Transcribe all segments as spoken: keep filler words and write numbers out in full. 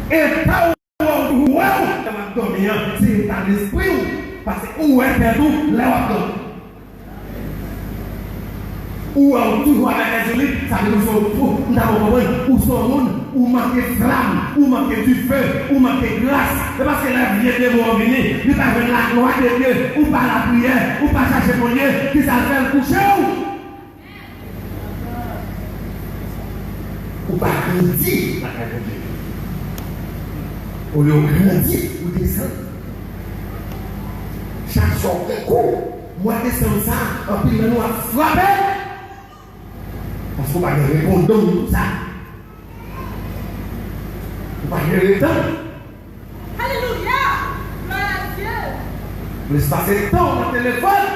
Eta w wè w toujou wè w lè w ap dòmi an, se eta lespri w. Paske ou wè tèt ou lè w ap dòmi. Ou wè w toujou avèk lèzoli, sa vle di ou se yon twou, m ta bon konprann, ou se yon moun, ou manke flam, ou manke dife, ou manke gras. Se paske lè vye demon an vini, li pa jwenn laglwa de Dye, ou pa lapriyè, ou pa chache Bondye, kisa l fè? L kouche w. Ou pa grandi lakay Bondye. Olye w grandi, ou desann. Chak jou w pran kou, mwa desanm sa, anpil nan nou ap frape. Paske w pa gen repondong pou sa. Ou pa gen letan. Alelouya! Glwa a Dye! Plis pase tan w nan telefòn.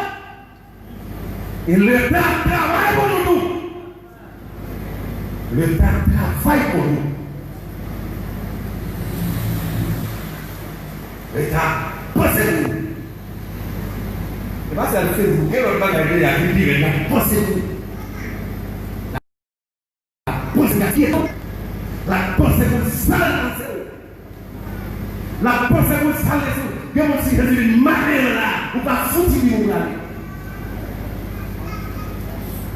E Leta ap travay pou nou tou. Leta ap travay pou nou. Leta ap panse pou nou. E pa sèl Facebook, gen lòt bagay peyi a ki pi rèd, l ap panse pou nou. L ap panse pou l sal panse w. L ap panse pou l sal lespri w. Gen moun si Jezi vin maten an la, ou pa fouti di moun prale.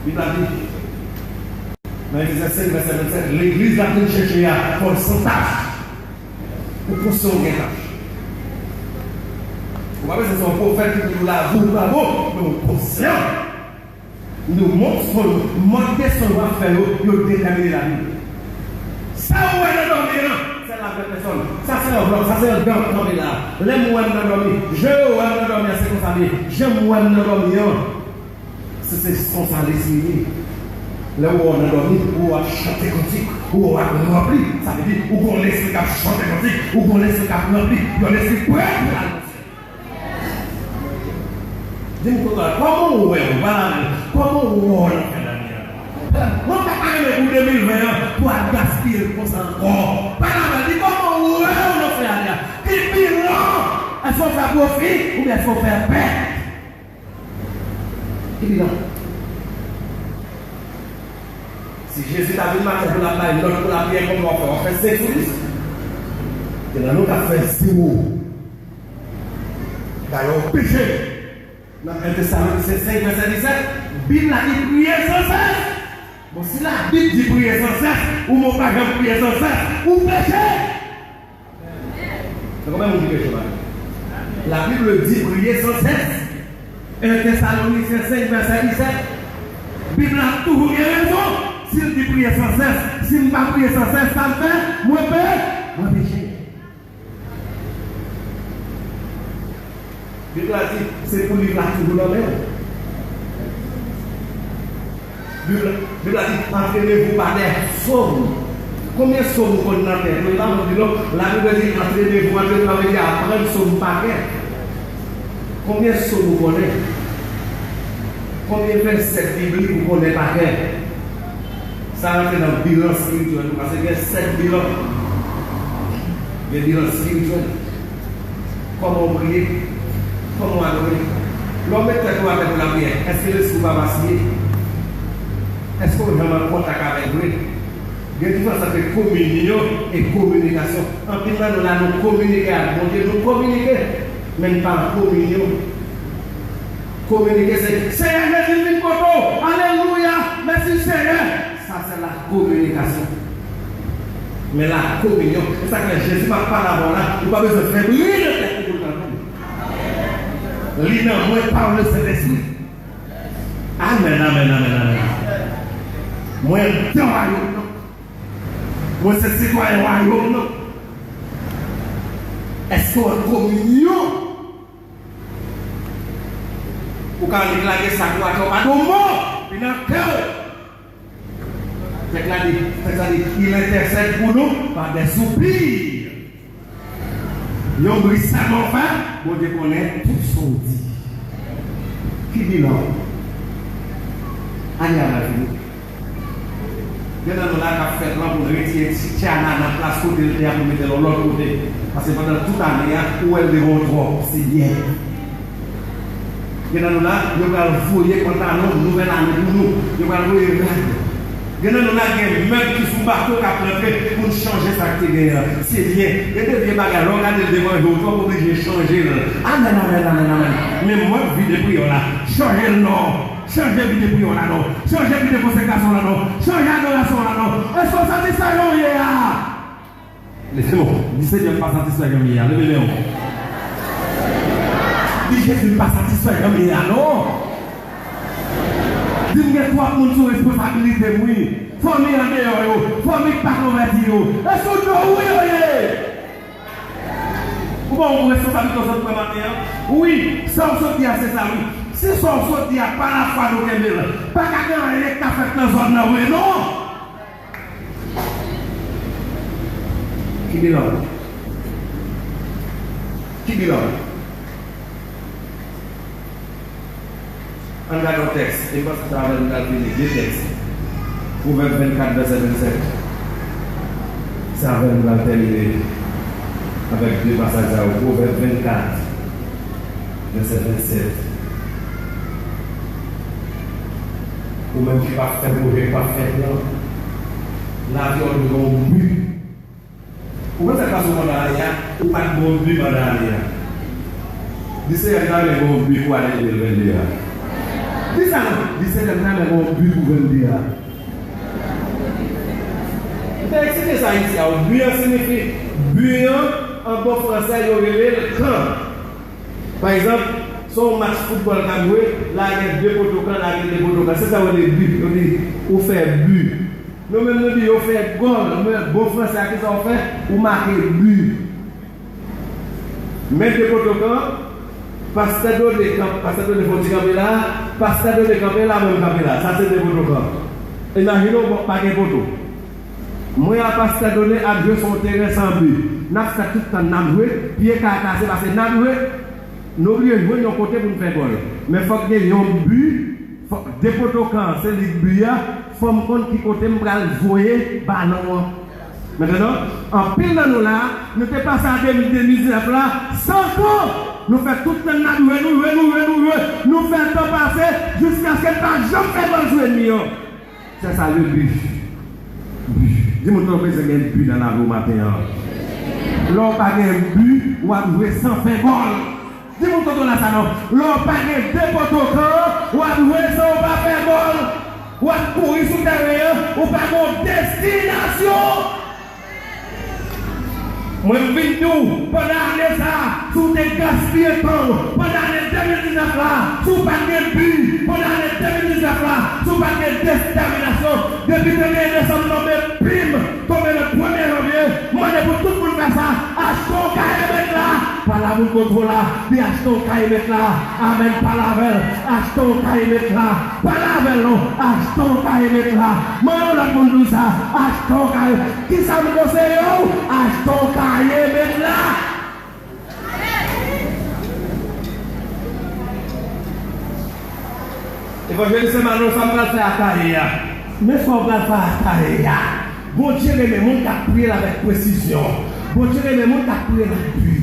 Bib la di, nan Efezyen senk, vèsè vennsèt, legliz l ap vin chèche a, fò l san tach. Ou konsyan w gen tach. Ou pa bezwen se yon pwofèt ki di w lavi w pa bon, men ou konsyan. Nou mòd son, mòd de son w ap fè yo, yo detèmine lavi w. Sa ou wè nan dòmi an, se l ap fè pèsòn. Sa se yon vlòg, sa se yon dan kanpe la. Lè m wè m nan dòmi, jan yo wè m nan dòmi an, se konsa li ye. Jan m wè m nan dòmi an, se, se konsa lespri ye. Lè ou wè w nan dòmi, ou wè w ap chante kantik, ou wè w ap ranpli. Sa vle di, ou gon lespri k ap chante kantik, ou gon lespri k ap ranpli, yon lespri prè pou al Di m kote, kòman ou wè w, pa la menm, kòman ou wè w nan fen lane a? Mwen pa ta renmen pou de mil ven an, pou al gaspiye l konsa ankò. Pa la menm, di kòman ou wè w nan fen lane a? Ki bilan? Èske w fè pwofi, oubyen èske w fè pèt? Ki bilan? Si Jezi ta vin maten pou l ap bay lòd pou lapriyè, kòman w ap fè? W ap fè senk sou dis? Gen nan nou k ap fè zewo. Dayè, w peche. Nan en Tesalonisyen senk, vèsè disèt, Bib la di priye san sès. Bon, si Labib di priye san sès, ou menm w pa janm priye san sès, ou peche. Se konbyen moun ki peche maten? La Bible dit prier sans cesse. En Tesalonisyen senk, vèsè disèt. Bib la toujou gen rezon. Si l di priye san sès, si m pa priye san sès, sa m fè? Mwen pe, mwen peche. Bib la di, se pou liv la toujou nan men w. Bib la, Bib la di, entraînez-vous par des psaumes. Konbyen sòm ou konn nan tèt ou? E pa mwen di non. Labib di, entraînez-vous, entraînez-vous, sa vle di aprann sòm pa kè. Konbyen sòm ou konnen? Konbyen vèsè biblik ou konnen pa kè? Sa rantre nan bilan espirityèl ou, paske gen sèt bilan. Gen bilan espirityèl. Kòman w priye? Kòman w adore? Lè w met tèt ou atè pou lapriyè, èske lespri w pa vasiye? Èske w janm an kontak avè l vre? Gen diferans ant kominyon e kominikasyon. Anpil nan nou la, nou kominike ak Bondye, nou kominike, men n pa an kominyon. Kominike se, Seyè Jezi, m vin kote w. Alelouya! Mèsi, Seyè! Sa se la kominikasyon. Men la kominyon, se sa k fè Jezi p ap pale avè w la, ou pa bezwen fè bri nan tèt ou pou l tande w. Li nan mwen pa w Lesentespri. Amèn, amèn, amèn, amèn. Mwen anndan wayòm nan. Mwen se sitwayen wayòm nan. Èske w an kominyon? Ou ka annik lage sa pou atè w pa di yon mo, li nan kè w. Tèks la di, tèks la di, il intercède pour nous par des soupirs. Yon bri sèlman w fè, Bondye konnen tout sa w di. Ki bilan w? Ane a pral fini. Gen nan nou la k ap fè plan pou n retire ti Tiana nan plas kote l te a pou mete l yon lòt kote. Paske pandan tout ane a, ou wè l devan w twòp, se byen. Gen nan nou la, yo pral voye pantalon nouvèl ane pou nou. Yo pral voye rad. Gen nan nou la gen mèb ki sou bato k ap rantre pou n chanje sa k te genyen an. Se byen. Gen de vye bagay, lè w gade l devan je w, fò w oblije chanje l. Amèn, amèn, amèn, amèn. Men mwen vide priyè w la. Chanje l non. Chanje vide priyè w la non. Chanje vide konsekrasyon w la non. Chanje adorasyon w la non. Èske w satisfè jan w ye a? Leve men w. Di, Senyè, m pa satisfè jan m ye a. Leve men w. Di, Jezi, m pa satisfè jan m ye a non. Di, m gen twòp moun sou responsabilite m, wi. Fanmi andeyò yo, fanmi k pa konvèti yo. E sou do w yo ye. Ou bon, ou responsabilite w sot pran maten an? Wi, sa w sot di a, se sa, wi. Si sa w sot di a, pa lafwa nou kenbe l. Pa ka gen anyen k ka fèt nan zòn nan vre, non. Ki bilan? Ki bilan? Ann gade yon tèks, e m panse se avè l m pral fini, de tèks. Pwovèb vennkat, vèsè vennsèt. Se avè l m pral tèmine avèk de pasaj sa yo. Pwovèb vennkat, vèsè vennsèt. Ou menm ki p ap fè pwojè, ki p ap fè plan, lavi w dwe gen yon bi. Ou konn sa k pase w pandan ane a? Ou pa t gen yon bi pandan ane a. Di, Senyè, m ta renmen gen yon bi pou ane de mil vennde a. Di sa non. Di, Senyè, m ta renmen gen yon bi pou vennde a. M te eksplike sa isi a. Bi an siyifi, bi an, an bon fransè, yo rele l kan. Pa egzanp, se yon match foutbòl k ap jwe, la gen de poto kan, la gen de poto kan. Se sa yo rele bi. Yo di, ou fè bi. Nou menm nou di yo fè gòl, men bon fransè a, kisa w fè? Ou make bi. Men de poto kan, pastè Done kanpe, pastè Done fè yon ti kanpe la, pastè Done kanpe la, mwen m kanpe la. Sa se de poto kan. Imajine w, bon, pa gen poto. Mwen a pastè Done ap jwe sou yon teren san bi. N ap fè tout tan n ap jwe, pye ka kase pase n ap jwe. Nou oblije jwenn yon kote pou n fè gòl. Men fòk gen yon bi, fòk de poto kan an, se li k bi a, fò m konn ki kote m pral voye balon an. Mentnan, anpil nan nou la, nou te pase a de mil diznèf la, san kan! Nou fè tout tan n ap jwe, nou jwe, nou jwe, nou jwe, nou fè tan pase, jiskaske n pa janm fè gòl sou ènmi an. Se sa, le bi. Bi. Di moun sa w bezwen gen bi nan lavi w maten an. Lè w pa gen bi, w ap jwe san fè gòl. Di moun kote w la sa non. Lè w pa gen de poto kan, w ap jwe san w pa fè gòl. W ap kouri sou tèren an, ou pa gen yon destinasyon. Mwen m vin di w, pandan ane sa a, si w te gaspiye tan w, pandan ane de mil diznèf la, si w pa t gen bi, pandan ane de mil diznèf la, si w pa t gen detèminasyon, depi trannteyen desanm tonbe, plim, tonbe le premye janvye, m mande pou tout moun fè sa, achte yon kaye met la, pale a moun kote w la, di achte yon kaye met la, amèn, pale avè l, achte yon kaye met la, pale avè l non, achte yon kaye met la, mande yon lòt moun di w sa, achte yon kaye. Kisa m konseye w? Achte yon kaye met la. Evanjelis Emmanuel, sa m pral fè ak kaye a? Men sa w pral fè ak kaye a. Bondye renmen moun k ap priye l avèk presizyon. Bondye renmen moun k ap priye l ak bi.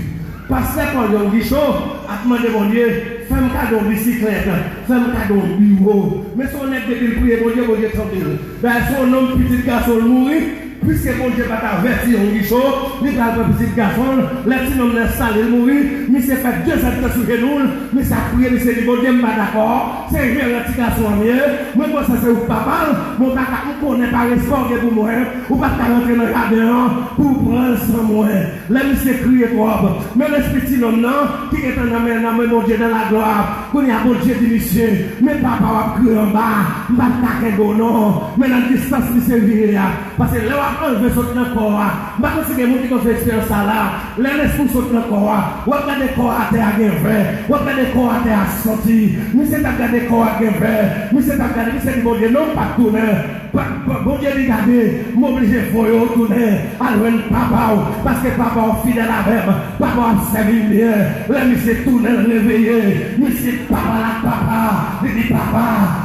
Pastè Paul Yong Guichot ap mande Bondye, fè m kado yon bisiklèt, fè m kado yon biwo. Men se yon nèg depi l priye Bondye, Bondye tande l. Dayè, se yon nonm pitit gason l mouri, piske Bondye pa t avèti Yong Guichot, li pral pran pitit gason l. Lè ti nonm nan sale l mouri, misye fè de zèdtan sou jenou l, misye ap priye, misye di, Bondye, m pa dakò, se jeran ti gason an m ye, mwen panse se ou k papa l, men w pa ka, m konnen pa respè w gen pou mwen, ou pa t ka rantre nan jaden an pou w pran l san mwen. Lè misye kriye twòp, men lespri ti nonm nan ki gentan nan men, nan men Bondye nan laglwa, kounye a Bondye di misye, men papa w ap kriye anba, m p ap ka kenbe w non, men nan distans misye vire a, paske lè w ap anleve sot nan kò a, m pa konn si gen moun ki konn fè eksperyans sa la, lè lespri w sot nan kò a, w ap gade kò a atè a gen vè, w ap gade kò a atè a santi, misye t ap gade kò a gen vè, misye t ap gade, misye di Bondye non, m p ap tounen. Pa, pa, Bondye di, gade, m oblije voye w tounen al jwenn papa w, paske papa w fidèl avè m, papa w ap sèvi m byen. Lè misye tounen l reveye, misye pale ak papa, li di, papa,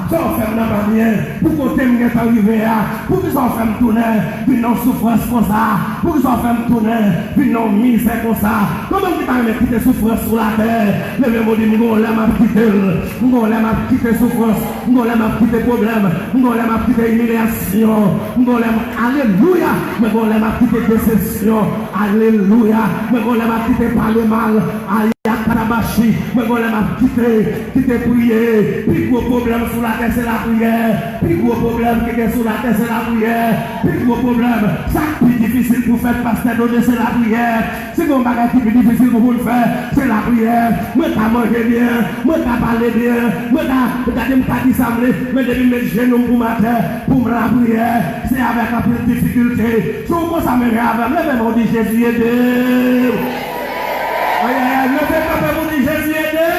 sa w fè m nan pa byen, pou kote m gentan rive a, poukisa w fè m tounen vin nan yon soufrans konsa, poukisa w fè m tounen vin nan yon mizè konsa? Konbyen moun ki ta renmen kite soufrans sou latè? Leve men w di, m gon lè m ap kite l, m gon lè m ap kite soufrans, m gon lè m ap kite pwoblèm, m gon lè m ap kite imilye. imiyasyon. M gon lè m, alelouya, mwen gon lè m ap kite desepsyon. Alelouya, mwen gon lè m ap kite pale mal. Ayakarabashi, mwen gon lè m ap kite, kite priye. Pi gwo pwoblèm sou latè se lapriyè. Pi gwo pwoblèm ki gen sou latè se lapriyè. Pi gwo pwoblèm, sa k pi difisil pou fèt, pastè Dodje, se lapriyè. Si gen yon bagay ki pi difisil pou moun fè, se lapriyè. Mwen ka manje byen, mwen ka pale byen, mwen ka, gade, m ka di sa m vle, men depi m met jenou m pou m atè, pou m lapriyè, se avèk anpil difikilte. Si w konsa menm jan avè m, leve men w, di, "Jezi, ede m." Ayayay, leve kanpe pou di, "Jezi, ede m."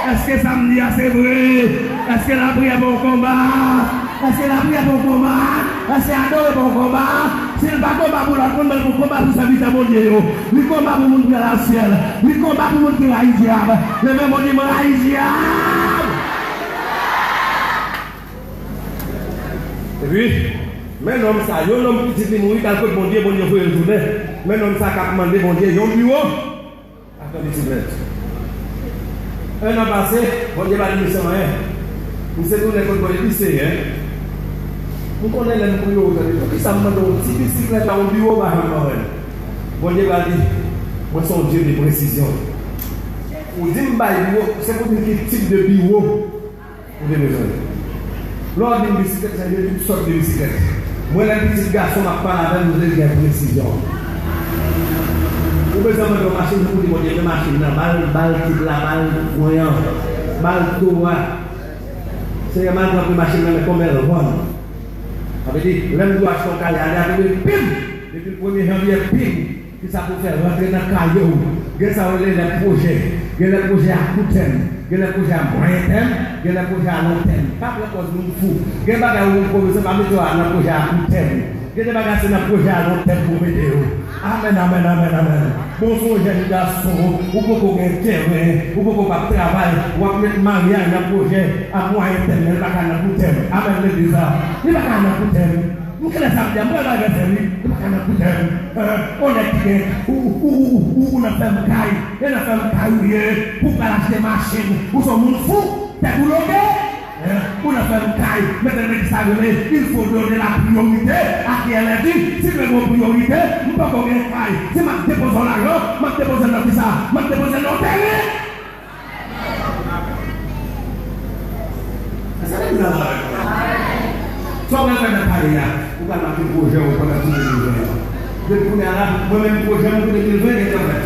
Èske sa m di a se vre? Èske lapriyè pa yon konba? Èske lapriyè pa yon konba? Èske adore pa yon konba? Si l pa konba pou lòt moun, men l pou konba pou sèvitè Bondye yo. Li konba pou moun ki al syèl. Li konba pou moun ki rayi dyab. Leve men w, di, "Mwen rayi dyab." Epi, men nonm sa, yon nonm pitit li mouri, k al kot Bondye, Bondye voye l tounen. Men nonm sa k ap mande Bondye yon biwo. Atann ti plent. En an pase, Bondye pa di misye anyen. Misye tounen kot Bondye, li, "Senyè, m konnen lè m priye w, ou tande, poukisa m mande w ti bisiklèt la, yon biwo, ou pa janm ban mwen l?" Bondye pral di, "Mwen se yon Dye de presizyon. Ou di m bay biwo, se pou di m ki tip de biwo." Ou te bezwen. Lè w di m bisiklèt, sa vle di tout sòt de bisiklèt. Mwen, lè pitit gason m ap pale avè l, m vle l gen presizyon. Ou bezwen mande yon machin, ou di Bondye, men machin nan, ba l, ba l tip la, ba l pwen an, ba l to a. Senyè, m al pran pri machin nan, men konbyen l vann? Sa vle di, lè m di w achte yon kay, ale a, pim! Depi l premye janvye, pim! Kisa pou fè rantre nan kaye w? Gen sa yo rele lè pwojè. Gen lè pwojè a kou tèm, gen lè pwojè a mwayen tèm, gen lè pwojè a lon tèm. Pa pran pòz moun fou. Gen bagay ou, ou bezwen pa mete yo nan pwojè a kou tèm. Gen de bagay se nan pwojè a lon tèm pou mete yo. Amèn, amèn, amèn, amèn. Bon, se yon jèn gason, ou poko gen tèren, ou poko p ap travay, w ap met maryaj nan pwojè a mwayen tèm, men li pa ka nan kou tèm. Amèn, legliz la. Li pa ka nan kou tèm. M klè sa m di a, m pral bay vèsè wi. Li pa ka nan kou tèm. Hein, on nèg ki gen, ou, ou, ou, ou, ou nan fèm kay. E nan fèm kay ou ye, pou pral achte machin. Ou se yon moun fou, tèt ou loke. Hein, ou nan fèm kay. Mèt Lègliz sa rele, il faut donner la priorité à qui elle est due. Si m gen yon priyorite, m poko gen kay. Si m ap depoze yon lajan, m ap depoze l nan kisa? M ap depoze l nan yon tèren. Èske nou la avèk mwen? Sa w pral fè nan kay la, ou pral make pwojè w pandan tout de mil ven an. Depi kounye a la, mwen menm pwojè m pou de mil ven gentan fèt.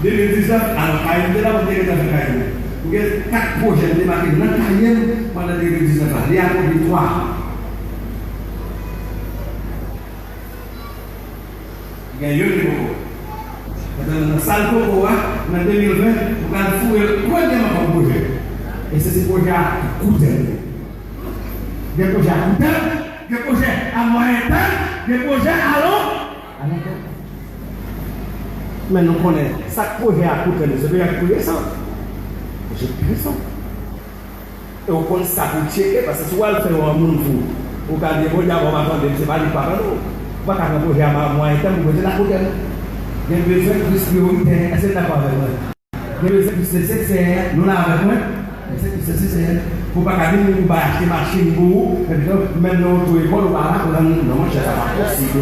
De mil diznèf, alò, kay m te la, mwen te gentan fè kay mwen. M gen kat pwojè m te make nan kay m pandan de mil diznèf la. Li akonpli twa. Gen youn li poko. Nan sa l poko a, nan de mil ven, nou pral foure l premyèman kòm pwojè. E se, se pwojè a kou tèm. Gen pwojè a kou tèm, gen pwojè a mwayen tèm, gen pwojè a lon, a lon tèm. Men nou konnen, sa k pwojè a kou tèm, se pwojè a kou resan. Pwojè kou resan. E w konn sa pou w tcheke, paske si w al fè yon moun fou, ou ka di, "Bondye, avan w pa tande m, se pa li k pa tande w." Ou pa ka pran pwojè a mwayen tèm pou mete l a kou tèm. Gen bezwen plis priyoritè. Èske w dakò avèk mwen? Gen bezwen plis neseser. Nou la avèk mwen? Bezwen plis neseser. Ou pa ka di moun pou bay achte machin pou ou, epi menm nan oto ekòl, ou pa al aprann. Non, monchè, sa pa posib.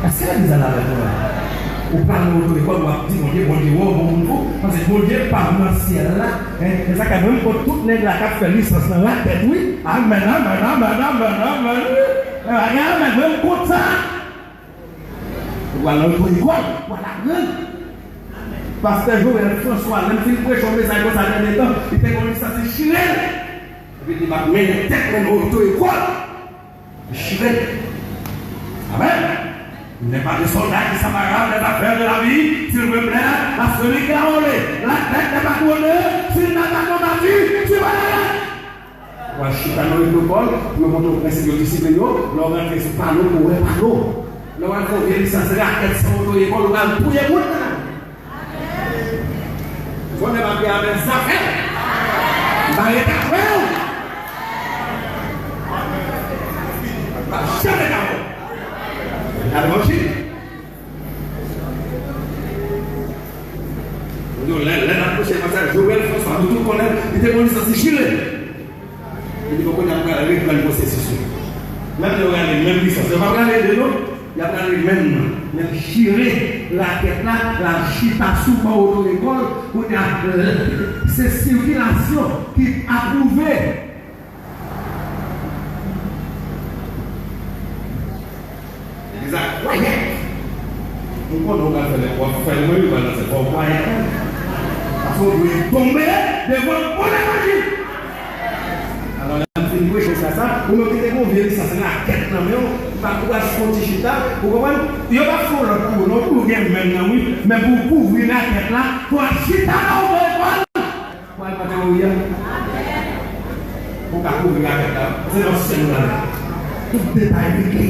Èske legliz la avèk mwen? Ou pral nan oto ekòl, w ap di, "Bondye, Bondye, wè w bon moun fou." Paske Bondye pa w nan syèl la. Hein? E sa k fè mwen m kont tout nèg la k ap fè lisans nan latèt, wi. Amèn, amèn, amèn, amèn, amèn, wi. E bagay amèn, mwen m kont sa. Ou pral nan lekòl, ou pral aprann. Pastè Joel François, lè m fin preche yon mesaj konsa dènye tan, li te gon lisans, li chire l. Epi li di, "M ap mennen tèt mwen nan oto ekòl." Chire. Amen. Il n'est pas de soldat qui s'embarrasse des affaires de la vie, s'il veut plaire à celui qui l'a enrôlé. L'athlète n'est pas couronné s'il n'a pas combattu, tu vas la. Ou al chita nan lekòl, pou yo montre w prensip yo, disiplin yo, lè w rantre sou pano, pou w wè pano. Lè w al fè yon vye lisans rakèt san oto ekòl, ou pral touye moun nan. Fò nèg ap gen avè zafè. M pa ret apre w. M pa janm ret apre w. Gade manchit. Yo, lè, lè n ap preche pastè Joel François, nou tout konnen, li te gon lisans, li chire. Li di, "Bon, kounye a m pral ret Menm pwisans. Yo p ap rale de non. Y ap rale menm nan. Men l chire rakèt la, l al chita sou ban oto lekòl. Kounye a, se sikilasyon ki apwouve. Legliz la kwayè. Nou konnen w pral fè lè w ap fè lwen, w pral danse, fò w kwayè. Paske w dwe tonbe devan bon levanjil. Alò, lè m fin preche sa, sa, ou menm ki te gon vye lisans rakèt nan men w, ou pa kouraj fè yon ti chita, ou konprann? Yo pa fè w lòt pou ou, non, pou w gen menm nan, wi, men pou w kouvri rakèt la, pou w al chita nan oto lekòl. Pral pote ou ye. Ou ka kouvri avèk la. Se nan syèl la. Tout detay regle.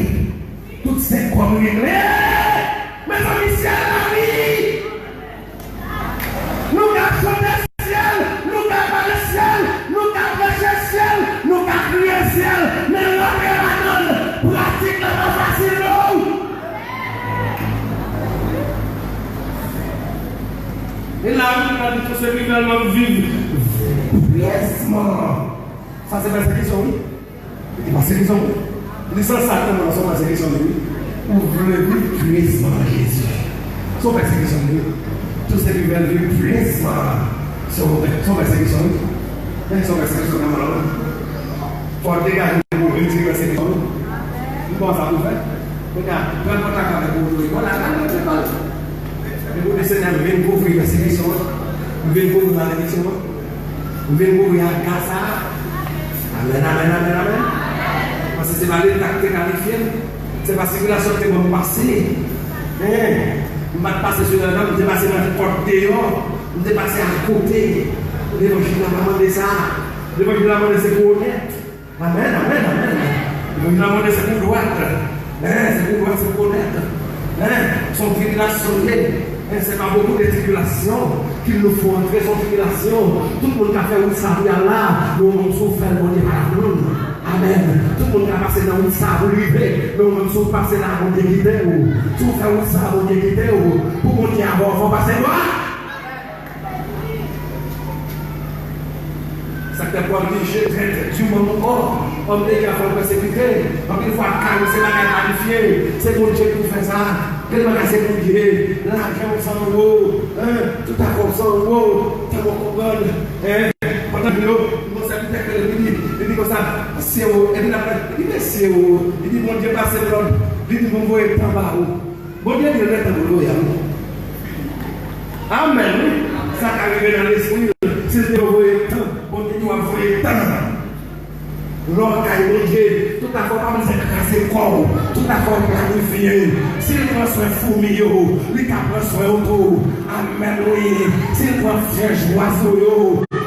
Tout senk kòb regle. Mezanmi, syèl la ri. Nou ka chante syèl, nou ka pale syèl, nou ka preche syèl, nou ka kriye syèl, men rantre ladan l, pratik la pa fasil non. E la, wi, la di tou se pi bèl m ap viv pyèsman. Sa se pèsekisyon, wi. E pèsekisyon, wi. Li san sa tèlman se yon pèsekisyon, wi. Ou vle viv pyèsman nan Jezi. Se yon pèsekisyon, wi. Tou se pi bèl viv pyèsman. Se yon pè-, se yon pèsekisyon, wi. Men se yon pèsekisyon nan mwen, wi. Fò w degaje pou w retire pèsekisyon, wi. M konn sa pou fè. Kounye a, pran kontak avèk ou, ou di, vwala, la, la, la, la. Depi w di, Senyè, m vin kouvri pèsekisyon an. M vin kouvri malediksyon an. M vin kouvri aga sa a. Amèn, amèn, amèn, amèn. Paske se pa leta ki te kalifye m. Se pa sikilasyon ki te ban m pase. Hein. M pa t pase sou lè la, m te pase nan pòt deyò. M te pase akote. Levanjil la pa mande sa. Levanjil la mande se pou onèt. Amèn, amèn, amèn. Levanjil la mande se pou dwat. Hein, se pou dwat, se pou onèt. Hein, se yon tribilasyon l ye. Hein, c'est par beaucoup de tribulations qu'il nous faut entrer, se yon tribilasyon. Tout moun ka fè wout sa pou y al la, men ou menm si w fè l, Bondye pa la pou l. Amèn. Tout moun ka pase nan wout sa pou l rive, men ou menm si w pase la, Bondye kite w. Si w fè wout sa, Bondye kite w. Pou Bondye avè w, fò w pase dwat. Sa k fè Pòl di, je traite du monde encore. Anpil fwa, fò l pèsekite. Anpil fwa, kay ou se bagay planifye. Se Bondye ki pou fè sa. Tèlman bagay se Bondye. Lajan w san ewo. Hein? Tout afè w san ewo. Tèlman w konprann. Hein? Pandan yo, yon sèvitè k rele, li di, li di konsa, sye o, epi l ap, li di, men sye o, li di, Bondye pase m lòd, li di, bon, voye tan ba ou. Bondye di l gen tan pou l voye a wi. Amèn wi. Sa ka rive nan lespri l. Si l te voye tan, Bondye di w ap voye tan. Lè w kay Bondye, tout afè w pa bezwen kraze kò w. Tout afè w planifye. Si l pran swen foumi yo, li ka pran swen w tou. Amèn wi. Si l pran swen zwazo yo,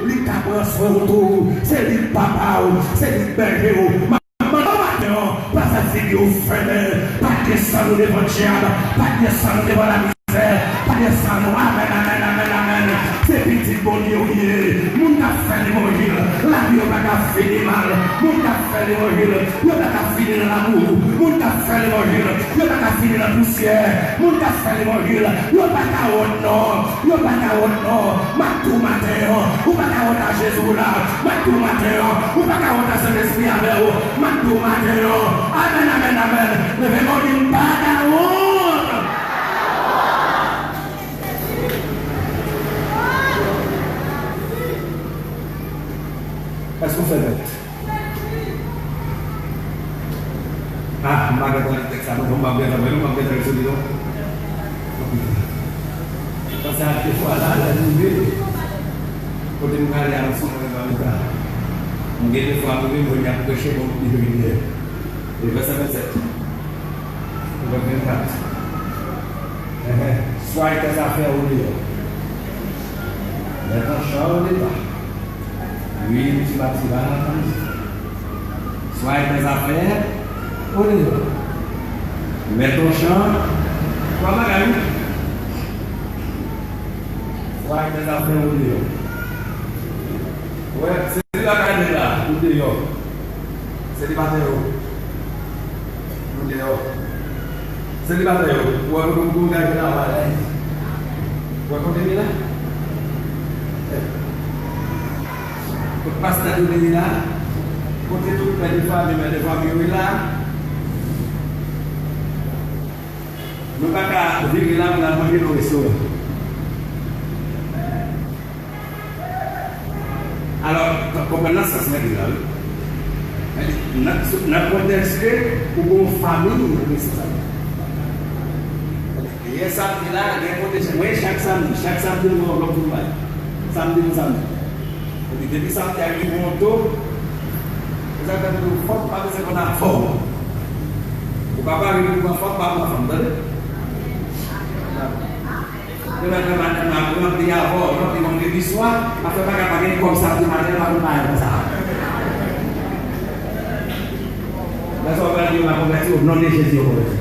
li ka pran swen w tou. Se li k papa w, se li k bèje w. Mande w maten an, pa fè figi w fèmen, pa desann ou devan dyab, pa desann ou devan lamizè, pa desann ou, amèn, amèn, amèn, amèn. Se pitit Bondye w ye. Moun k ap fè levanjil, lavi yo pa ka fini mal. Moun k ap fè levanjil, yo pa ka fini nan lamou. Moun k ap fè levanjil, yo pa ka fini nan pousyè. Moun k ap fè levanjil, yo pa ka wont non. Yo pa ka wont non. M ap di w maten an, ou pa ka wont a Jezi w la. M ap di w maten an, ou pa ka wont a Sentespri avè w. M ap di w maten an, amèn, amèn, amèn. Leve men w di, m pa ka wont. Èske w fè bèt? Ah, m pa gentan li tèks la non, m pa gentan wè l, m pa gentan li sou li non. Paske a de fwa la, lè m rive, kote m prale a, m sou mwen nan leta. M gen de fwa m rive, m wè y ap preche, bon, m di yo, e vèsè vennsèt. Vèsè vennkat. Enhen. Soyez tes affaires au dehors. Mèt an chan o depa. Wi, m ti bati la, tann. Soyez tes affaires au dehors. Mèt an chan, twa bagay, wi. Soyez tes affaires au dehors. Wè, se li la ka de la, ou deyò. Selibatè yo. Nou deyò. Selibatè yo. Ou wè kote m tou gaye travay la. Ou wè kote m ye la? Kot pastè Dodo ye la? Kote tout pè de fanmi, mè de fanmi yo ye la? Nou pa ka vire la pou n al manje nan restoran. Alò, konprann nan sans mwen di la, wi. Nan, nan kontèks ke ou gen yon fanmi, ou gen responsab. Yè samdi la, gen kote, mwen, chak samdi, chak samdi, mwen, yon lòt travay. Samdi pou samdi. Epi depi samdi a rive monte, se sa k fè m di w, fanm pa bezwen konn afè w. Ou ka pare pou pran fanm, pa pran fanm, tande? Demen, demen, demen, ranpli avè w, ranpli vandredi swa, afè bagay pa gen kòb samdi maten, pa konn bagay konsa. Lè sa w pral di yo pa konvèti, o non de Jezi yo konvèti.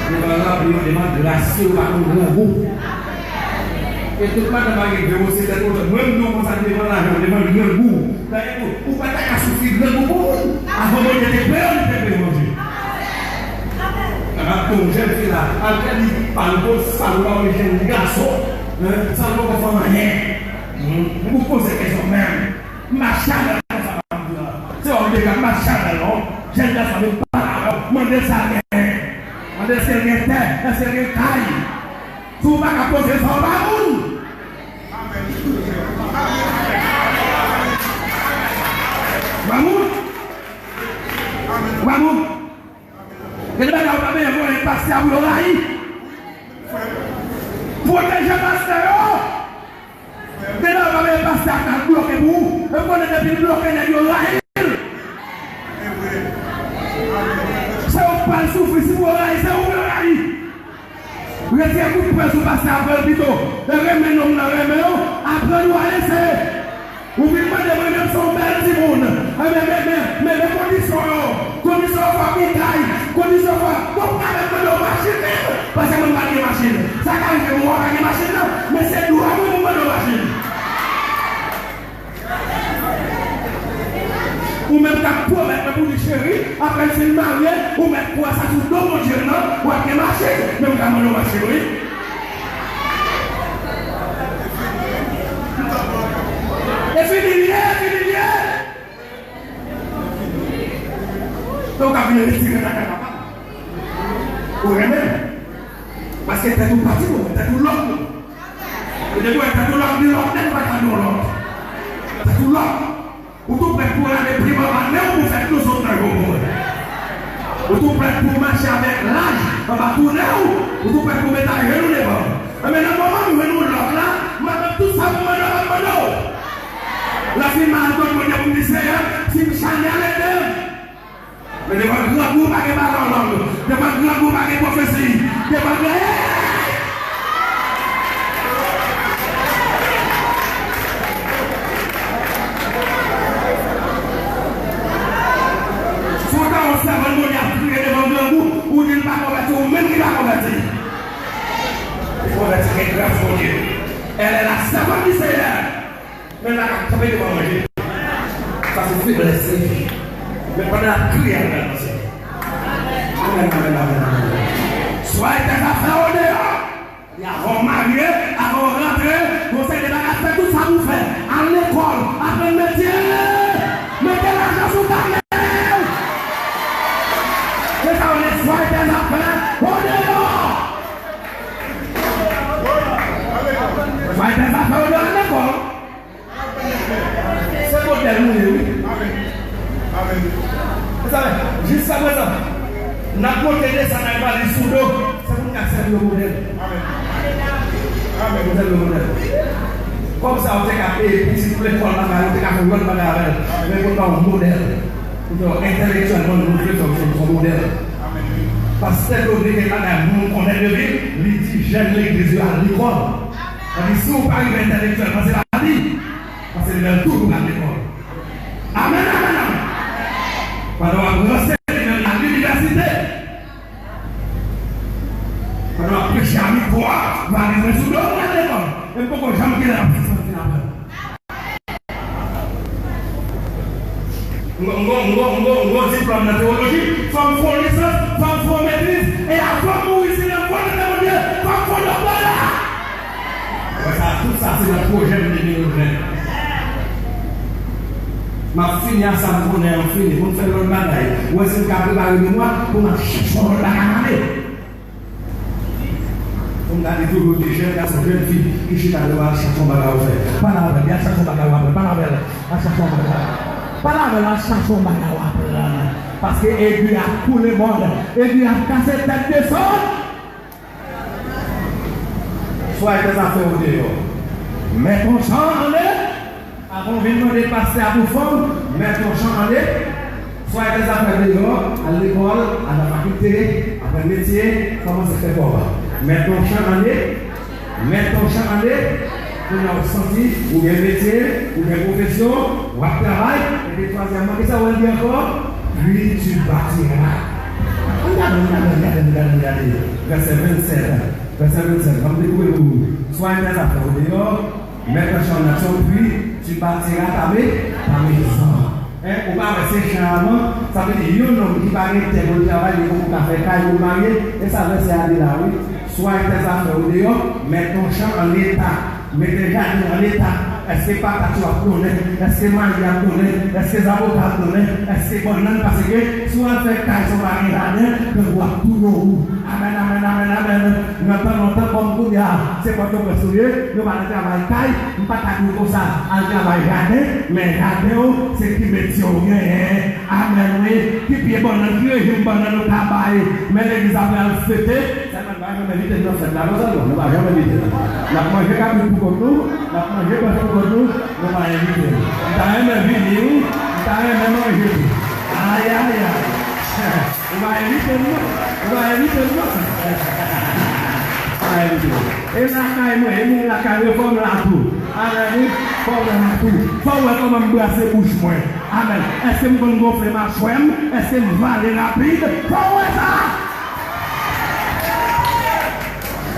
Yo pral ranpli yo devan gras yo, yo pa konn grangou. E tout maten pa gen gwo se tèt ou, mwen m di w konsa devan lajan, devan grangou. Dayè tou, ou pa ta ka soufri grangou pou moun. Avan Bondye te kreye w, li te kreye Bondye. M ap di w, jèn fi la, al fè li pale w, sa w pa wè jèn gason, sa w poko fè anyen. Ou poze kesyon menm. M pa chanèl konsa, m ap di w la. Se yon dega m pa chanèl non. Jèn gason vin pale avè w, mande l sa l genyen. Mande l si l gen tè, èske l gen kay. Si w pa ka poze l, sa w pa moun. Mamoun! Mamoun! Gen de bagay ou pa bezwen vòlè pastè a pou yo rayi. Pwoteje pastè yo. Gen de bagay ou pa bezwen pastè a ka bloke pou ou. E ou konnen depi l bloke nèg yo rayi l. Se ou k pral soufri si pou yo rayi, se ou yo rayi. Retire kout pwen sou pastè a, pran l pito. E renmen nonm nan renmen w, aprann ou a eseye. Ou vin mande mwen menm se yon bèl timoun. Enben, men, men, men, men kondisyon yo. Kondisyon yo fè w gen kay. Kondisyon yo fè w, bon, ou ka menm mande w machin menm. Paske mwen pa gen machin. Sa ka rive mwen pa gen machin nan. Men se dwa mwen pou mande w machin. Ou menm k ap pwomèt mwen pou li cheri, apre l fin marye, ou mèt pran sa sou do Bondye nan, w ap gen machin, men m ka mande w machin wi. E fini l ye, e fini l ye. Se ou k ap vin retire nan kay papa. Ou renmen l. Paske tèt ou pati pou mwen, tèt ou lòk pou mwen. Ou te dwe tèt ou lòk, ni lòk nèt, pa ka di w lòk. Tèt ou lòk. Ou tou prèt pou rale plim anba nen w pou fè dlo sot nan je w pou mwen. Ou tou prèt pou mache avèk laj anba tou nen w. Ou tou prèt pou met ajenou devan. Enben, nan moman nou jwenn yon lòk la, m ap fè tout sa pou mande w, m ap mande w. Lè fin m al kot Bondye pou m di, Seyè, si m chanèl, ede m. Men devan grangou pa gen pale an lang. Devan grangou pa gen pwofesi. Devan gran... Si w ta yon sèvant Bondye ap kriye devan grangou, ou di l pa konvèti, ou menm ki pa konvèti. Konvèti gen gras Bondye. Elle est la servante du Seigneur. Men la k ap kanpe devan manje. Sa se feblès li. Men pandan l ap kriye, al pral nan syèl. Amèn, amèn, amèn, amèn. Soigne tes affaires au dehors. E avan w marye, avan w rantre, gon seri de bagay, fè tout sa pou w fè. Al lekòl, aprann metye. Mete lajan sou tablo. Se sa w rele soigne tes affaires au dehors. Soigne tes affaires au dehors, al lekòl. Se modèl nou ye, wi. Amèn. Amèn. Mezanmi, jiskaprezan, n ap monte desann ak valiz sou do. Se pou n ka sèvi yo modèl. Amèn. Amèn. Pou sèvi yo modèl. Kòb sa, ou te ka peye pitit lekòl bagay, ou te ka fè lòt bagay avè l. Men pou n ba w modèl. Pou fè w entèlektyèlman, nou vle fè w se yon modèl. Amèn. Pastè Claude gen bagay moun konnen de li, li di jèn legliz yo al lekòl. Sa di, si w pa rive entèlektyèlman, se pa di. Pase li menm tou pou al lekòl. Amèn, amèn, amèn. Pandan w ap ranse li menm nan linivèsite, pandan w ap preche a mikwo a, valiz mwen sou do m al lekòl. E m poko janm gen lè ap sispann vin aprann. M gon, m gon, m gon, m gon, m gon diplòm nan tewoloji, fò m fè yon lisans, fò m fè yon metriz, e avan m mouri, si nan volonte Bondye, fò m fè yon doktòra. Wè sa, tout sa se nan pwojè m de mil ven. M ap fini ak sa m konnen an fini, pou m fè lòt bagay. Ou wè si m ka prepare memwa, pou m al chèche yon lòt bagay m ale. M gade toujou de jèn gason, jèn fi ki chita devan al chache yon bagay ou fè. Pale avè l, al chache yon bagay ou aprann. Pale avè l, al chache yon bagay. Pale avè l, al chache yon bagay ou aprann. Paske egi ap koule mòn, egi ap kase tèt desann. Swa e tèt afè ou deyò. Mèt yon chan anle. Avan w vin mande pastè a pou fanm, mèt yon chan anle. Swa e tèt afè deyò, al lekòl, al nan fakilte, aprann metye, kòmanse fè kòb. Mèt yon chan anle. Mèt yon chan anle. Kounye a w santi ou gen metye, ou gen pwofesyon, w ap travay. Epi twazyèmman, kisa w al di ankò? Puis tu bâtiras. Ann gade, ann gade, ann gade, ann gade, ann gade. Vèsè vennsèt. Vèsè vennsèt. Ban m dekoupe pou ou. Swa e tèt afè ou deyò, mèt yon chan anle, puis tu bâtiras ta mai-, ta maison. Hein, ou pa wè se jan avan, sa vle di yon nonm ki pa gen tè pou l travay, li poko ka fè kay pou l marye, e sa vèsè a di la, wi. Swa e tèt afè ou deyò, mèt yon chan an eta, mete jaden an eta. Èske patat yo ap donnen? Èske mayi ap donnen? Èske zaboka ap donnen? Èske bannann? Paske si w al fè kay san w pa gen jaden, grangou ap tounen w. Amèn, amèn, amèn, amèn. Nan tan lontan, kòm kounye a, se pòtoprens ou ye, yo pa nan travay kay, m pa ta di w konsa, al travay jaden, men jaden w, se ki metye w genyen. Amèn, wi. Ki pye bannann, ki rejim bannann ou ka bay, men legliz ap al fete. Sèlman, nou pa janm envite m nan fèt la, non, sèlman, nou pa janm envite m. N ap manje kabrit pou kont nou, n ap manje bèf pou kont nou, nou pa envite m. M ta renmen vini, wi, m ta renmen manje tou. Ayayay. Ou pa envite m non. Ou pa envite m non. Ou pa envite m. E lakay mwen, e moun lakay mwen, fò m la tou. Amèn, wi. Fò m la tou. Fò w wè kòman m brase bouch mwen. Amèn. Èske m konn gonfle machwè m? Èske m vale rapid? Fò w wè sa.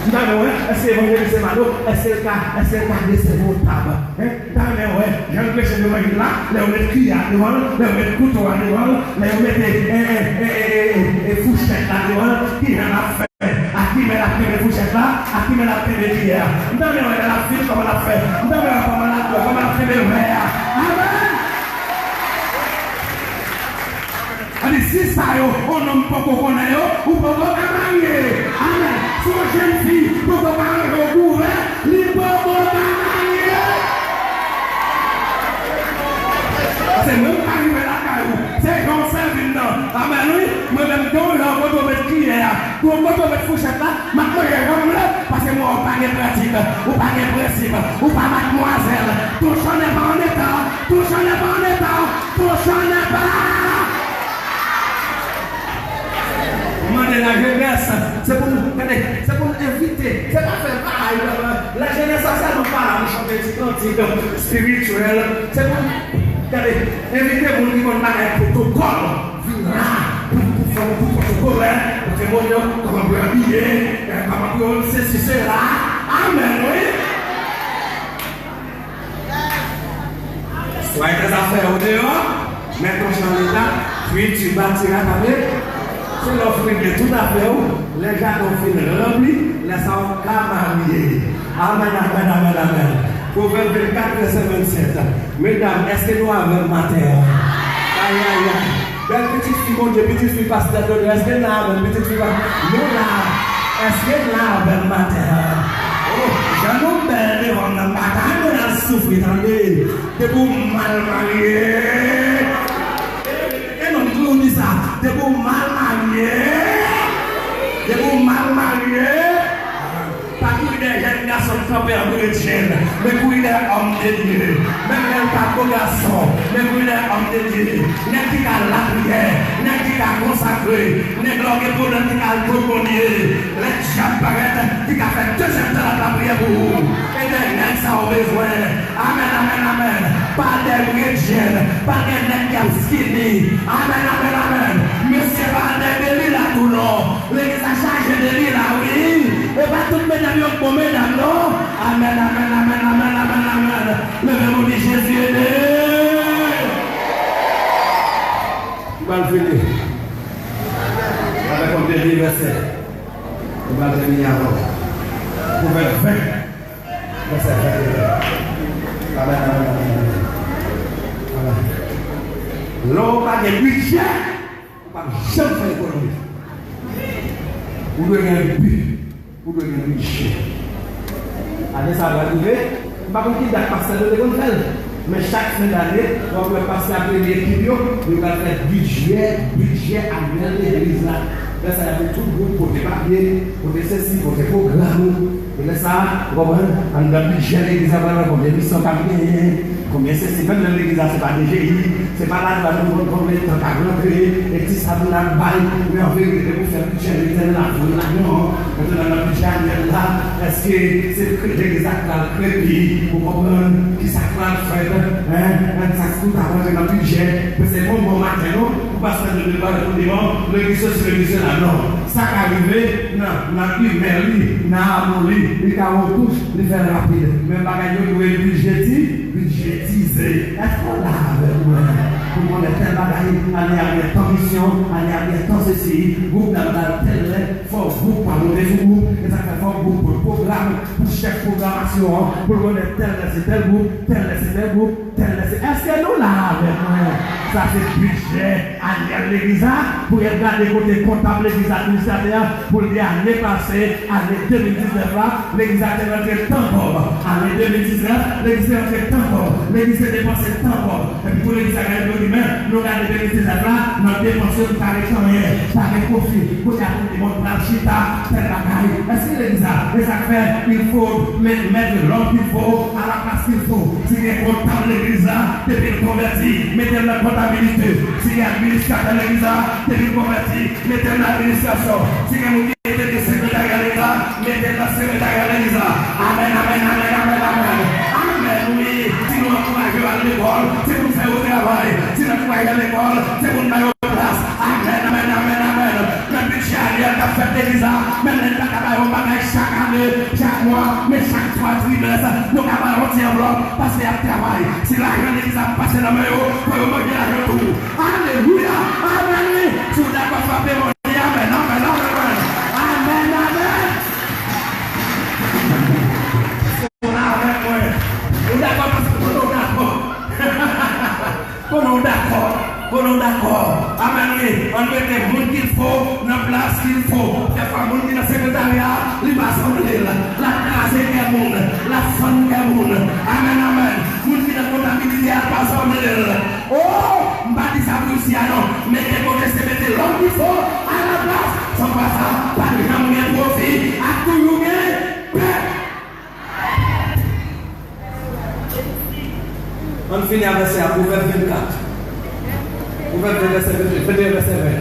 M ta renmen wè, èske evanjelis se Mado? Èske l ka, èske l ka desèvi yon tab? Hein? M ta renmen wè jan l preche devan Jezi la, lè yo met kiyè a devan l, lè yo met kouto a devan l, lè yo mete, eh, eh, eh, eh, eh, eh, fouchèt la devan l, kijan l ap fè, ak ki men l ap kenbe fouchèt la, ak ki men l ap kenbe kiyè a. M ta renmen wè lè l ap fin kòman l ap fè. M ta renmen wè kòman l ap, kòman l ap kenbe vè a. Amèn! Sa di, si sa yo, yon nonm poko konnen yo, ou poko ka marye. Amèn. Si yon jèn fi poko ka ranje yon kouvè, li poko ka marye. Paske mwen m ka rive lakay ou, se jan w sèvi m nan. Amèn, wi. Mwen menm, gen yon jan kote w met kiyè a, gen yon kote w met fouchèt la, m ap manje jan m vle, paske m wè w pa gen pratik, ou pa gen prensip, ou pa madmwazèl. Ton chan n'est pas en état, ton chan n'est pas en état, ton chan n'est pas. Mande lajenès, se pou nou, gade, se pou nou envite, se pa fè vay, lajenès sa sèlman pa la pou chante ti kantik espirityèl, se pou, gade, envite moun ki konn bagay pwotokòl, vin la, pou, pou fè yon kou pwotokòlè, pou temwanye kòman pou yo abiye, kòman pou yo sesi sela, amèn, wi. Swa e tèt afè ou deyò, mèt yon chan an eta, puis tu bâtiras ta maison. Se lè w fin gen tout afè w, lè jaden w fin ranpli, lè sa w ka marye. Amèn, amèn, amèn, amèn. Pwovèb vennkat, vèsè vennsèt. Medam, èske nou avè m maten an? Ayayay. Bèl pitit fi Bondye, pitit fi pastè Dodon, èske n la avè m? Pitit fi pastè, nou la. Èske n la avè m maten an? Oh, jan nou bèl devan m nan, m pa ta renmen al soufri, tande. Depi w mal marye. E non, m di w sa. Depi w mal marye. Depi w mal marye. Pa kouri dèyè jèn gason k kanpe an bredjenn, men kouri dèyè òm de Dye. Menm lè l pa bo gason, men kouri dèyè òm de Dye. Nèg ki ka lapriyè, nèg ki ka konsakre, nèg lè w gen pwoblèm ki ka al kot Bondye. Lè dyab parèt, ki ka fè dezyèm tan l ap lapriyè pou ou. E dèyè nèg sa w bezwen. Amèn, amèn, amèn. Pa dèyè bredjenn, pa gen nèg k ap skinny. Amèn, amèn, amèn. Mesye, pa dèyè Delila tou non. Legliz la chaje Delila, wi. E pa tout medam yo k bon medam, non. Amèn, amèn, amèn. Leve men w di, Jezi ede. M pral fini avèk yon dènye vèsè. M pral fini avan. Pwovèb ven, vèsè ven. Amèn, amèn, amèn, amèn. Amèn. Lè w pa gen bidjè, ou p ap janm fè ekonomi. Ou dwe gen bi. Ou dwe gen bidjè. Ane sa a pral rive, m pa konn ki dat pastè yo te konn fè l, men chak fen dane, w ap wè pastè ap rele ekip yo, yo pral fè bidjè, bidjè anyèl legliz la. Lè sa a, y ap di tout gwoup pote papye, pote sesi, pote pwogram ou. E lè sa a, ou konprann, anndan bidjè legliz la, pral wè konbyen misyon k ap genyen. Konbyen sesi, menm nan legliz la, se pa D G I, se pa ladwàn nou konn konbyen tan k ap rantre, e ti sa moun ap bay, men an verite, depi w fè bidjè, Letènèl ap voye lajan an. Mentnan nan bidjè anyèl la, èske se legliz la k pral krepi pou konprann kisa k pral fèt, en, en, sa k tout ap rantre nan bidjè, men se bon bon maten non, pou pastè nou te pale pou devan, legliz sesi, legliz sela, non. Sa ka rive nan, nan imè li, nan amou li, li ka wè w touch, li fè l rapid. Men bagay yo dwe bidjè ti, bidjetize. Èske w la avèk mwen? Pou konnen tèl bagay, ane a gen tan misyon, ane a gen tan sesi, gwoup nan pral tèl lè, fò gwoup pa monte sou gwoup, e sa k fè fò gwoup pran pwogram pou chèf pwogramasyon an, pou l konnen tèl lè se tèl gwoup, tèl lè se tèl gwoup, tèl lè se. Èske nou la avèk mwen? Sa se bidjè anyèl legliz la, pou y al gade kote kontab legliz, administratè a, pou l di ane pase, ane de mil diznèf la, legliz la te rantre tan kòb. Ane de mil diznèf, legliz te rantre tan kòb. Legliz te depanse tan kòb. Epi pou legliz la gade, yo di, men, nou gade de mil diznèf la, nan depans yo, nou pa gen anyen, pa gen pwofi. Kounye a, tout moun pral chita, tèl bagay. Èske legliz la, e sa k fè, il faut mettre, mettre l'homme qu'il faut à la place qu'il faut. Si gen kontab legliz la, depi l konvèti, mete l nan kontabilite. Si gen administratè legliz la, depi l konvèti, mete l nan administrasyon. Si gen moun ki te gen sekretarya legliz la, mete l nan sekretarya legliz la. Amèn, amèn, amèn, amèn, amèn. Amèn, wi. Si nou ankouraje yo al lekòl, se pou n fè yo travay. Si n ankouraje yo al lekòl, se pou n ba yo plas. Amèn, amèn, amèn, amèn. Nan bidjè anyèl k ap fèt legliz la, menm lè n pa ka ba yo bagay chak ane, chak mwa, men chak twa trimès, nou ka ba yo yon ti anvlòp, paske y ap travay. Si lajan legliz la ap pase nan men yo, fò yo manje lajan tou. Alelouya! Amèn, wi! Si w dakò, frape men w, di amèn, amèn, amèn, amèn! Amèn, amèn! Ou la avèk mwen. Ou dakò, paske konnen w dakò. Konnen w dakò. Konnen w dakò. Amèn, wi. Ann mete moun qu'il faut nan plas qu'il faut. Dèfwa, moun ki nan sekretarya a, li pa sanble l. L ap kraze kè moun. L ap fann kè moun. Amèn, amèn. Moun ki nan kontabilite a pa sanble l. O, m pa di sa pou isi a non. Men gen kote se mete l'homme qu'il faut à la place. San pa sa, pa t janm gen pwofi, ap toujou gen pèp. Ann fini ak vèsè a, Pwovèb vennkat. Pwovèb ven, vèsè ven, venteyen, vèsè ven.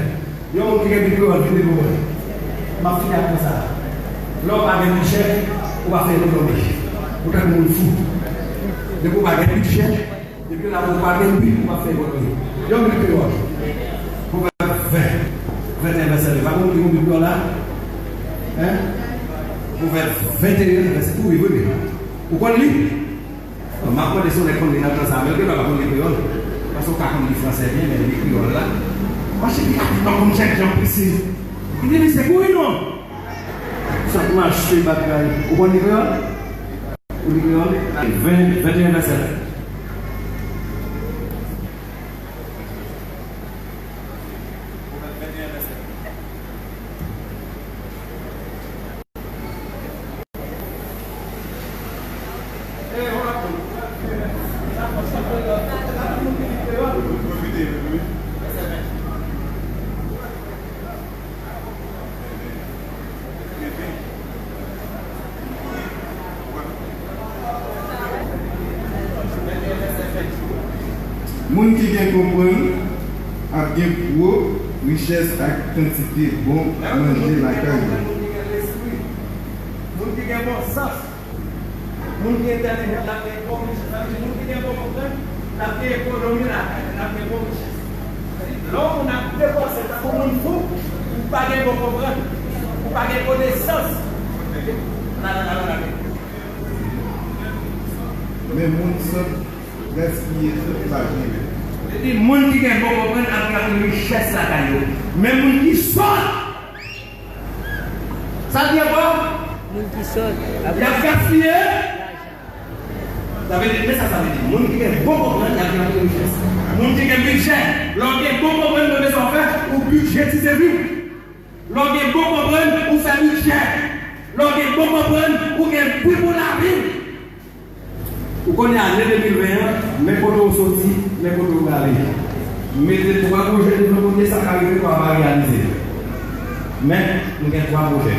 Yon moun ki gen Bib kreyòl, vin devan mwen. M ap fini ak sa a. Lè w pa gen bidjè, ou pa fè ekonomi. Ou tankou moun fou. Depi w pa gen bidjè, depi la ou pa gen Bib, ou pa fè ekonomi. Yon Bib kreyòl. Pwovèb ven, venteyen, vèsè ven. Pa gen moun ki gen Bib kreyòl la? Hein? Pwovèb venteyen, vèsè, wi, wi, wi. Ou konn li? Bon, m ap mande si yon nèg konn li nan tan sa a, men l gendwa pa konn li kreyòl. Paske w ka konn li fransè byen, men li kreyòl la. Mache pi rapid, pa konn chèche jan prese. Li di, li se kouri non. Sa k mache bagay. Ou konn li kreyòl? Ou li kreyòl? Ven, venteyen vèsè. Moun ki gen konprann ap gen gwo richès ak kantite bon manje lakay yo. Moun ki gen bon sans, moun ki entèlijan, l ap gen bon richès. Sa vle di, moun ki gen bon konprann, l ap gen ekonomi lakay, l ap gen bon richès. Sa vle di, lè yon moun ap depanse tankou moun fou, ou pa gen bon konprann, ou pa gen konesans. Nan, nan, nan, nan, nan. Men moun sòt gaspiye tout lajan yo. Li di, moun ki gen bon konprann ap gen richès lakay yo. Men moun ki sòt, sa l di ankò? Moun ki sòt ap gaspiye. Sa vle di, men sa sa vle di, moun ki gen bon konprann ap gen richès. Moun ki gen bidjè, lè w gen bon konprann, men sa w fè, ou bidjetize vi w. Lè w gen bon konprann, ou fè bidjè. Lè w Bon, konprann, ou gen bi pou lavi. Ou konnen ane de mil ven an, men kote w soti, men kote w prale. Mete twa pwojè devan Bondye, sa ka rive, twa pa reyalize. Men, nou gen twa pwojè.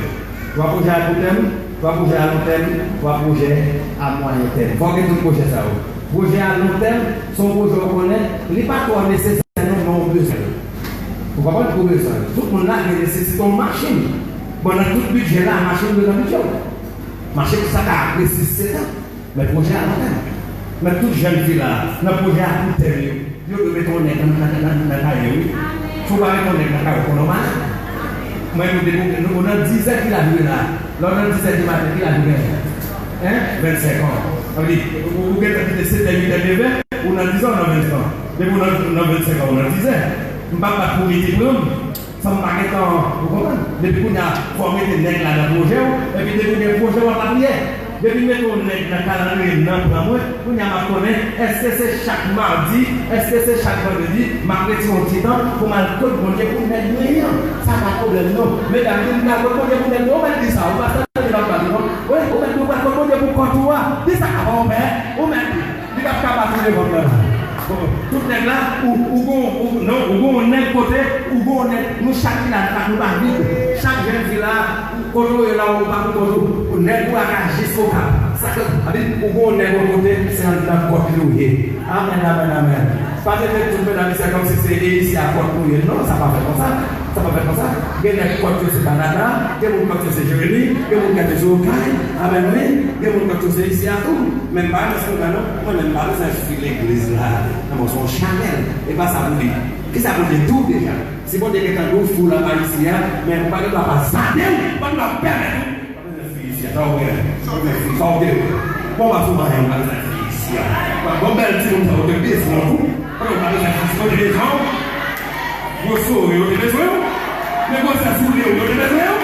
Twa pwojè a kout tèm, twa pwojè a long tèm, twa pwojè a mwayen tèm. Fò w gen tout pwojè sa yo. Pwojè a long tèm, se yon pwojè w konnen, li pa twò nesesè non, men w bezwen. Ou konprann? Ou bezwen. Tout moun la gen nesesite yon machin. Bon, nan tout bidjè la, machin yo nan bidjè w. Machin sa ka apresye se tan. Men pwojè a long tèm. Men tout jèn fi la, nan pwojè a kout tèm yo, yo dwe mete yon nèg nan, nan, nan, nan kay yo, wi. Si w pa mete yon nèg nan kay ou, konnen w malad. Mwen, nou, nou, nou nan dizè ki laj ou ye la. Lè w nan dizè di maten, ki laj ou genyen? Hein? Vennsenk an. Sa vle di, ou, ou gentan kite setè, uitè, nevè, ou nan dizè, ou nan vennsenk an. Depi ou nan, nan vennsenk an, ou nan dizè. M p ap bat pou li te pran m. San m pa gentan, ou konprann? Depi kounye a, fò w mete nèg la nan pwojè w, epi depi w gen pwojè w ap lapriyè. Depi m mete yon nèg nan kalandriye m nan plan mwen, kounye a m ap konnen, èske se chak madi, èske se chak vandredi, m ap retire yon ti tan pou m al kot Bondye pou nèg mwen an. Sa pa pwoblèm non. Medam, di m pral kot Bondye pou nèg mwen, ou mèt di sa, ou pa santi m ap pale non. Wi, ou mèt di w pral kot Bondye pou kont ou a. Di sa, apa w pè, ou mèt di. Li p ap ka bat ou devan m nan. Bon, tout nèg la, ou, ou gon, ou, non, ou gon nèg kote, ou gon nèg, nou chak ki la, nou pa vid. Chak jèn fi la, kote w ye la, ou pa pou kont ou. Ou nèg ou a ka jis okap. Sa ke, abi, ou gon nèg yon kote, se anndan kòt li ou ye. Amèn, amèn, amèn. Pa trete tout medam isi a kòmsi se e isi a kòt nou ye. Non, sa pa fèt konsa. Sa pa fèt konsa. Gen nèg kòt yo se Kanada, gen moun kòt yo se Jeremi, gen moun kòt yo se Okay, amèn wi, gen moun kòt yo se isi a tou. Men m pa renmen slogan non, mwen menm m pa bezwen fwi legliz la, nan mwen se yon chanèl, e pa sa pou di. Kisa Bondye di w deja? Si Bondye gentan di w fwi w la pa isi a, men ou pa gen dwa pa zade w, ou pa gen dwa pèmèt ou. Sa w gen? Sa w gen? Sa w gen? Bon, pa sou vanyan, pa bezwen fè isi a. Bon, bèl timoun sa yo te bezwen w tou. Pandan w pa bezwen fè isi, yo te bezwen w. Gwo sore, yo te bezwen w. Men gwosè soulye w, yo te bezwen w.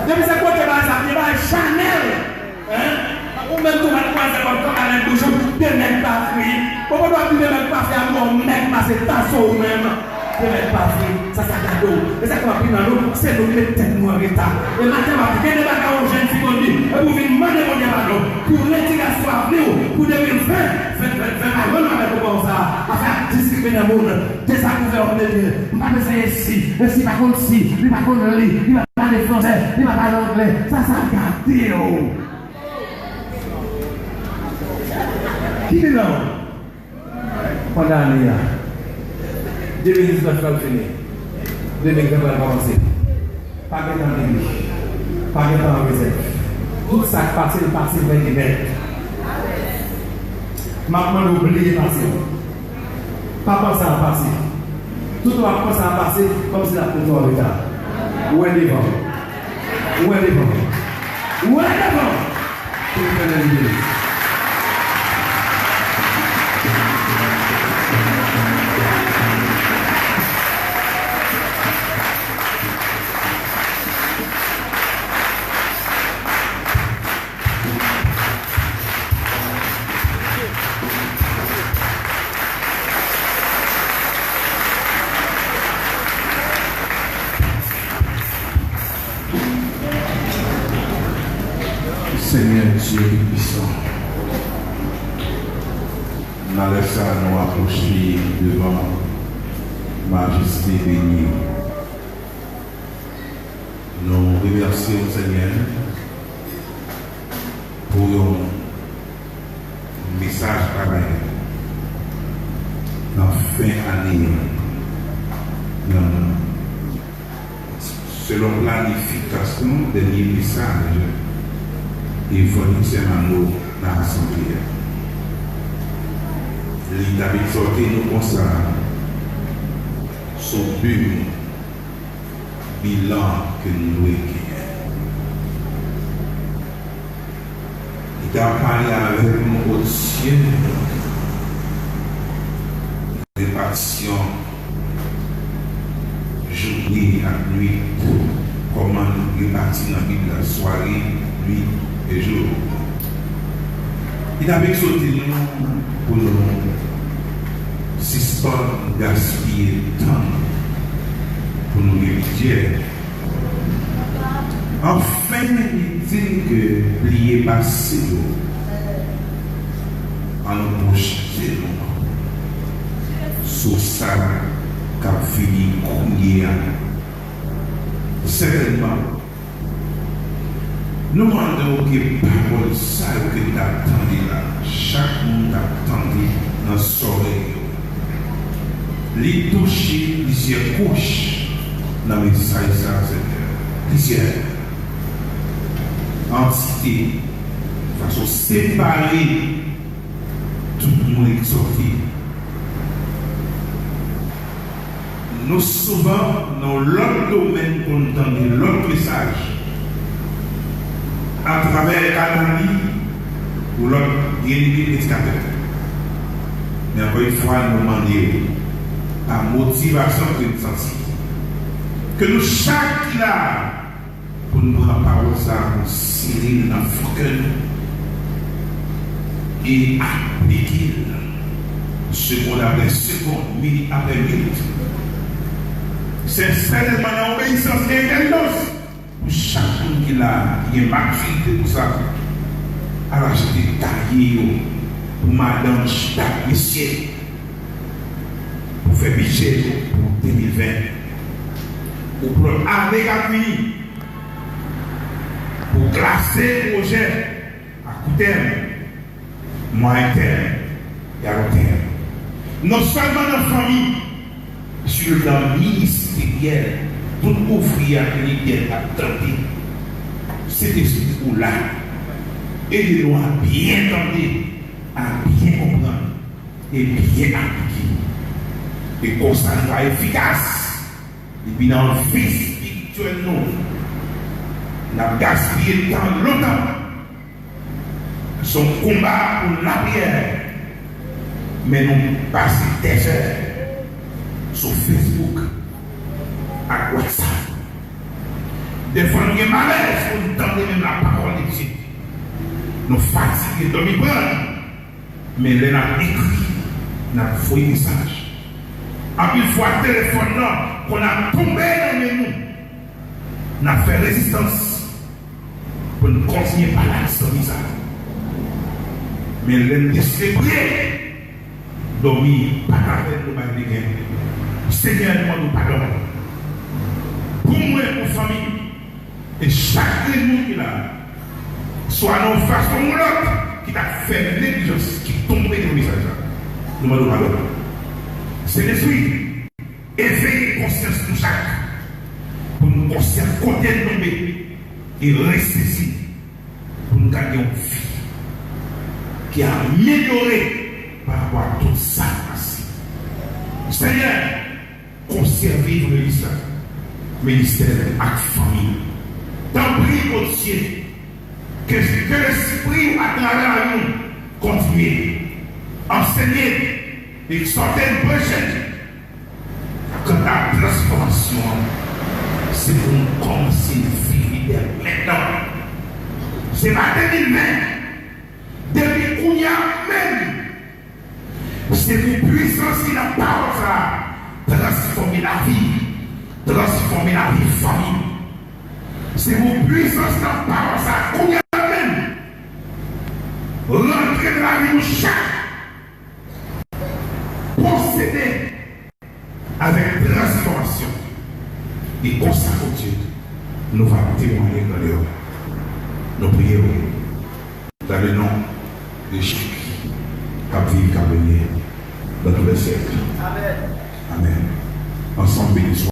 Depi se kote bagay sa, vye bagay chanèl. Hein? Ou menm tou, w ap kwaze kòm kanmarad bouch ou, de nèg pa fri. Ou pa dwe di de nèg pa fri, a yon nèg pase taso ou menm. De nèg pa fri, sa, sa gade w. E sa k ap pi nan nou, se nou ki met tèt nou an reta. E maten m ap gen de bagay yon jèn fi konn di, epi w vin mande Bondye padon pou retirasyon avni w pou de mil ven, ven, ven, ven, pa jwenn avèk ou konsa. Afè ap diskrimine moun, dezakouvè òm de Dye. M pa bezwen esi, esi pa konn si, li pa konn li, li pa pale fransè, li pa pale anglè. Sa, sa gade w. Ki bilan w? Pandan ane a, de mil diznèf pral fini, de mil ven pral kòmanse. Pa gen tan diri, pa gen tan rezèv. Tout sa k pase, l pase, men li nèt. M ap mande w bliye pase w. Pa panse a pase. Tout w ap panse a pase, kòmsi l ap mete w an reta. Wè devan. Wè devan. Wè devan. Ke Letènèl beni w. Senyè Dye Toupisan, nan lè sa a nou apwoche devan majeste beni w. Nou remèsye w, Senyè, pou yon mesaj parèy nan fen ane an, nan, selon planifikasyon, dènye mesaj evanjelis Sè Mano nan asanble a. Li t ap egzòte nou konsa, sou bi nou, bilan ke nou dwe genyen. Li t ap pale avèk nou o sijè repatisyon jounen ak nwit, kòman nou repati nan Bib la, sware, nwit e jou. Li t ap egzòte nou pou nou sispann gaspiye tan nou pou nou gen Anfen, li di n ke bliye pase yo. Ann pwoche nou sou sa k ap vini kounye a. Sètènman, nou mande w ke pawòl sa yo ke n t ap tande la, chak moun t ap tande nan zòrèy yo, li touche plizyè kouch nan mesaj sa a, Senyè. Plizyè antite, fason separe tout moun egzòte. Nou souvan, nan lòt domèn, konn tande lòt mesaj atravè Kalani ou lòt byeneme predikatè. Men ankò yon fwa, nou mande w, pa motivasyon ke n santi, ke nou chak ki la a, pou n pran pawòl sa a, pou n sere l nan fon kè nou e aplike l segonn apre segonn, minit apre minit. Se sèlman nan obeyisans e entèlijans pou chak moun ki la a, ki gen matirite pou sa, al achte kaye yo pou madanm chita ak mesye pou fè bidjè yo pou de mil ven. Ou pran ane k ap vini pou klase pwojè a kou tèm, mwayen tèm e a lon tèm. Non sèlman nan fanmi, sou le plan ministeryèl, tout ouvriye ak lidè k ap tande, Sentespri ou la. Ede nou a byen tande, a byen konprann e byen aplike. E konsa nou va efikas. Epi nan vi espirityèl nou, n ap gaspiye tan lontan. Se yon konba pou lapriyè, men nou pase dèzè sou Facebook ak WhatsApp. Dèfwa nou gen malèz pou n tande menm lapawòl de Dye. Nou fatige, dòmi pran nou. Men lè n ap ekri, n ap voye mesaj. Anpil fwa, telefòn nan konn ap tonbe nan men nou. N ap fè rezistans pou n kontinye pale ak zanmi sa yo. Men lè n deside priye, dòmi pa t avè n, nou bay degen. Senyè, nou mande w padon pou mwen, pou fanmi m. E chak grenn moun ki la, swa nan yon fason ou lòt, ki ta fè neglijans, ki tonbe nan mesaj la, nou mande w padon. Sentespri, eveye konsyans nou chak, pou nou konsyan kote n tonbe, e resezi, pou nou ka gen yon vi ki amelyore pa rapò a tout sa k pase. Senyè, konsève evanjelis la, ministè l ak fanmi l. Tanpri, Bondye, ke, ke Lespri w atravè nou kontinye ansenye, egzòte n, preche n. Kanta transfòmasyon an, se pou n kòmanse viv li dè mentnan. Se pa de mil ven, depi kounye a menm. Se pou pwisans ki nan pawòl sa a transfòme lavi, transfòme lavi fanmi. Se pou pwisans nan pawòl sa a kounye a menm rantre nan lavi nou chak, posede avèk transfòmasyon. E konsa, Bondye, nou va temwaye grandè w. Nou priye w dans le nom de Jésus, k ap viv, k ap renye dans tous les siècles. Amèn. Ansanm, beni swa.